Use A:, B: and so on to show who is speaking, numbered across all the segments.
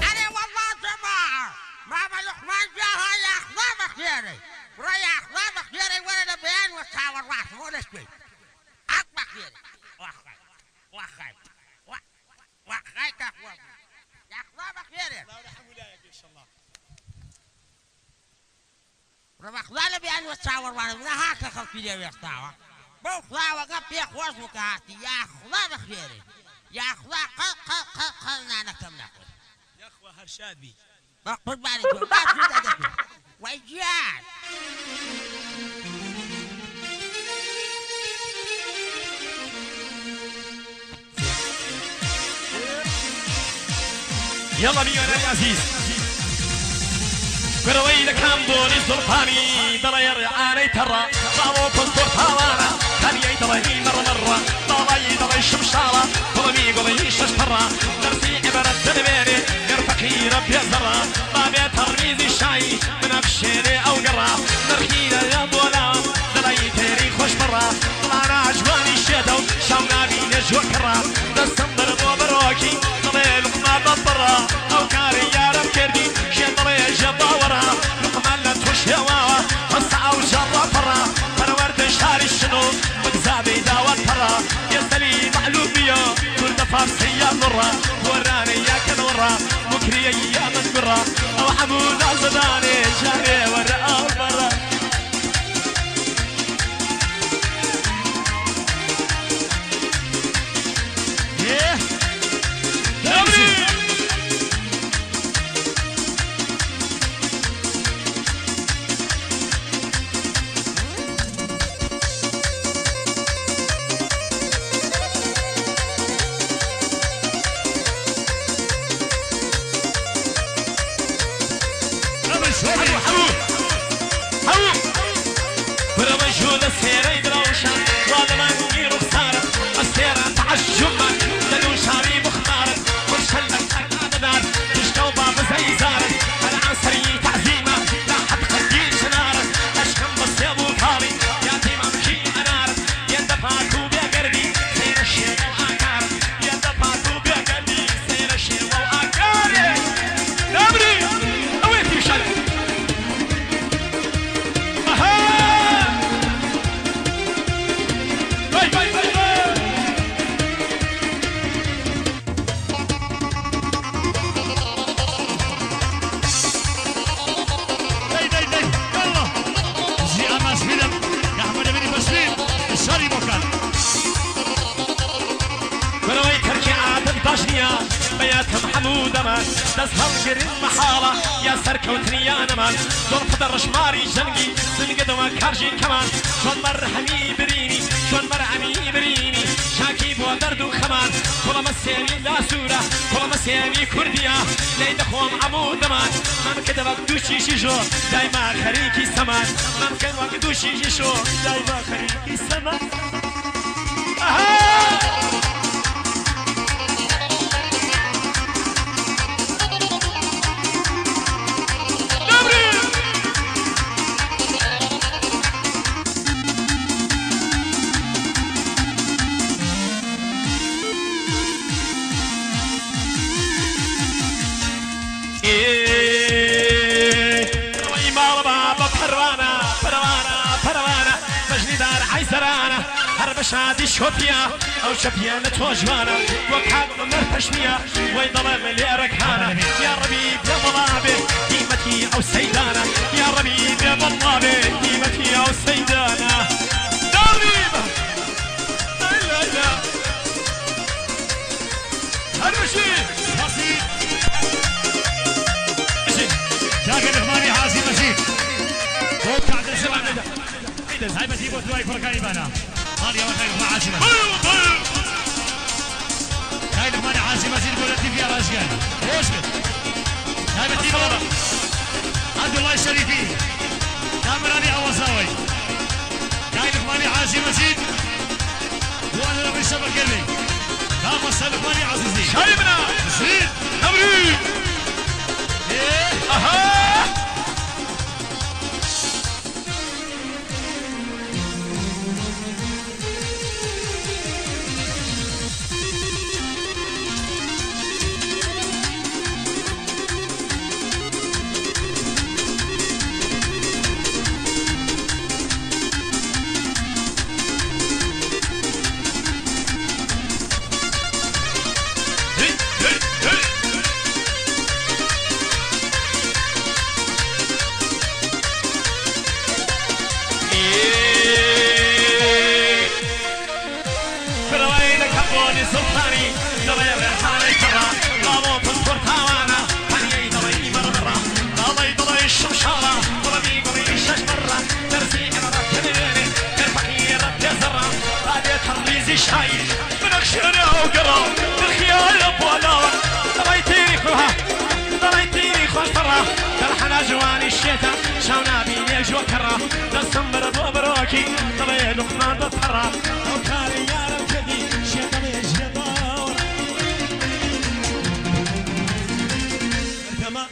A: ئەرێ وەڵڵا جەماعە مامە لوقمان جاها یاخوا بەخێرێی کوڕە یاخوا بەخێرێی وەرە لە بەیان وە چاوەڕواتم وە لەکوێی ئەک بەخێرێی وەخای وەخای وە وەخای کە خۆش بوو یاخوا بەخێرێ.
B: سڵاو لە هەموو لایەک ئیشەڵا.
A: کوڕە بەخوا لە بەیان وە چاوەڕوانم نەها کە خەڵکی لێ وێستاوە بەو خواوە گەپ پێ خۆش بوو کە هاتی یاخوا بەخێرێی یاخوا قەل قەل قەل قەل نانەکەم نەخۆی.
B: یاخوا هەر شاد بی.
A: بە قوربانی تۆ باش و دەدە تۆ وەی گیان.
B: یەڵا میوانانی ئازیز گوڕەوەی دەکەم بۆنی زوڵفانی دەڵێ ڕێعانەی تەڕە باوە پستۆر تاوانە تەنیای دەڵێی مەڕە مەڕە باڵای دەڵێی شمشاڵە گوڵمی گوڵی شەش پەڕە دەرسی عیبرەت دەنوێنێ گەر فەقیرە بێ زەڕە با بێتە ڕیزی شایی منە بشێنێ ئەو گەڕە نرخی دەڵێ بۆ لاوە دەڵێی تێری خۆش پەڕە دڵانە جوانی شێتە و شاو نابینێ جۆکەڕە دەستم بەرە بۆ بەرۆکی دەڵێ لوقمە بەپەڕە ئەو کارەی یارم کردی کێ دەڵێ ژێ باوەڕە لوقمە لە تۆ شێواوە هەستە ئەو جەڕە پەڕە پەروەردە شاری شنۆ بەگزادەی داوات پەڕە یەسەلی مەعلومیە کوردە فارسیە لوڕە گۆرانە یا کەلوڕە موکریە یا مەنگوڕە ئەو هەموو نازدانێ جارێ وەرە ئەو بەڕە. دەست هەڵگرن مەحاڵە یا سەرکەوتنی یا نەمان زۆڵفە دەڕشماری جەنگی زنگە دەوە کارژی کەمان چۆن مەرهەمی برینی چۆن مەرهەمی برینی چاکی بۆ دەرد و خەمان کوڵەمە سێوی لاسوورە کوڵەمە سێوی کوردیە لێی دەخۆم عەموو دەمان مەمکە دەوەک دوو شیشی ژۆ دایما خەریکی سەمان مەمکە وەک دوو شیشی شۆ دایما خەریکی سەمان ئەها. شادی شۆپیە ئەو چەپیە لە تۆ جوانە وەک حاک عومەر پەشمیە وەی دەڵێم لێرەکانە یا ڕەبی بێ بەڵا بێ قیمەتی ئەو سەیدانە یا ڕەبی بێ بەڵا بێ قیمەتی ئەو سەیدانە داڕیبە لا لا هەربژی.
C: سپاسی. تایبەتی بۆ دوای کوڕەکانی بانە ماڵی ئەوە کاک لوقمان عاجی مەجید کاک لوقمان عاجی مەجید بۆ لەتیفی ئاراجگەر خۆش بێت تایبەتی بۆ عەبدوڵای شەریفی کامەرانی ئاوازاوەی کاک لوقمانی عاجی مەجید دوانە لە ڕیشە بەخێربێی مامۆستا لوقمانی عەزیزی
B: شاری منە
C: زید
B: نەمری
C: ئێ
B: ئەها. هی هی هی. فروای دەکەم بۆنی سوڵتانی دڵێ ڕێحانەی تەڕە لاوۆ پسپۆر تاوانە هەنیەی دڵی مەڕمەڕە داڵی دڵی شمشاڵە گوڵەمی گوڵی شەش مەڕە دەرزی عبرەت تنوێنێ گەر فەقیرە پێزەڕە بادێ تەڕیزی شایی بنەخشێنێ ئەو گەڕە دڵخیالە بۆلاوە دڵی تیری خوها دڵی تیری خۆش پەڕە دەرحەنا جوانی شێتە چاو نابینێ ژۆکەڕە دەستم بەرە بۆ بەرۆکی دڵێ لوقمان بپەڕە
C: ئەو کارەی یارم کردی شێتەڵێ ژێباوە وەردەمە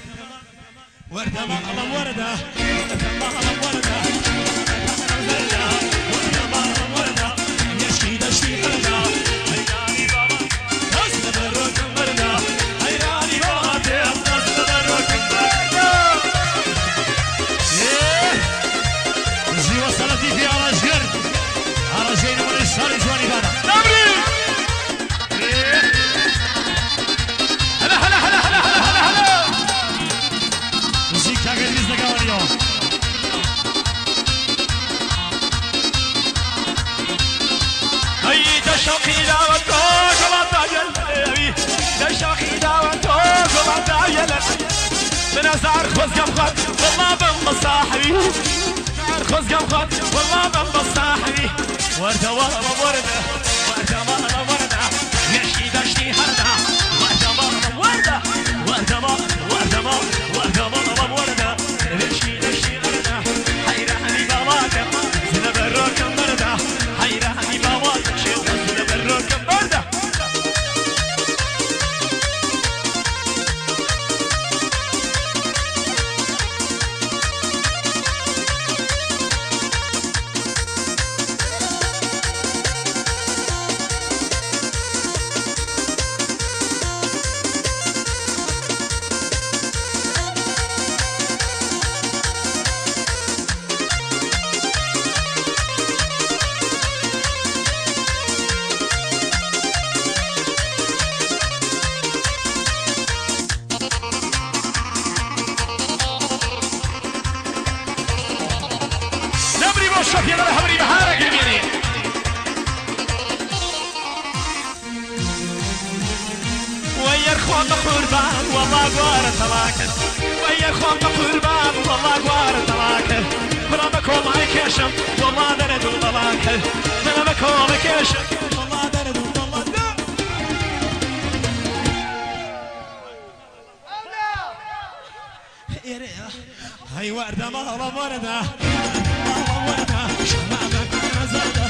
C: وەردەمە ئەڵەم وەردە وەردەمە ئەڵەم وەردە وەردە وەردەمە ئەڵەم وەردە یەشکی دەشتی هەردە
B: حەیرانی باڵا
C: دەست لە بەرۆکم بەردە
B: حەیرانی باڵا تێم دەست لە بەرۆکم بەردە.
C: زیوە سەلەتیفی ئاراجگەر ئاراجگەی نمونەی شاری جوانی بانە
B: نەمری هەلا هەلا هەلا هەلا هەلا هەلا هەلا.
C: نزیک کاک ئیدریس لەگاوەنیەوە
B: ئەی دەشەقی داوە تۆ گوڵاتایەل ئەوی دەشەقی داوە تۆ گوڵاتایەل من هەزار خۆزگەم خوارد وەڵا بم بە ساحەوی هەزار خۆزگەم خوارد وەڵا بم بە ساحەوی
C: وەردە وەڵە وەردە
B: وەردە وەڵە وەردە مێشکی دەشتی هەردە وەردە وەڵە وەردە وەردە وەردە وەردە وەڵە وەردە مێشکی دەشتی هەردە حەیرانی باڵاتم زلە بەرۆکم بەردە حەیرانی باڵاتم شێ زلە بەرۆکم بەردە. نەمری بۆ شەفیە لە هەوری بەهارە گرمێنێ وەیەر خۆم بە قوربان وەڵا گوارە تەڵاکرد وەیەر خۆم بە قوربان وەڵا گوارە تەڵاکرد کوڕە بە کۆڵای کێشم وەڵا دەرە دوو بەڵا کرد منە بە کۆڵە کێشم
C: وەڵا دەرە دوو بەڵا دە. ئێرەیە هەی وەردە ماڵە وەردە ماڵە وەردە شەمامەکانە زەردە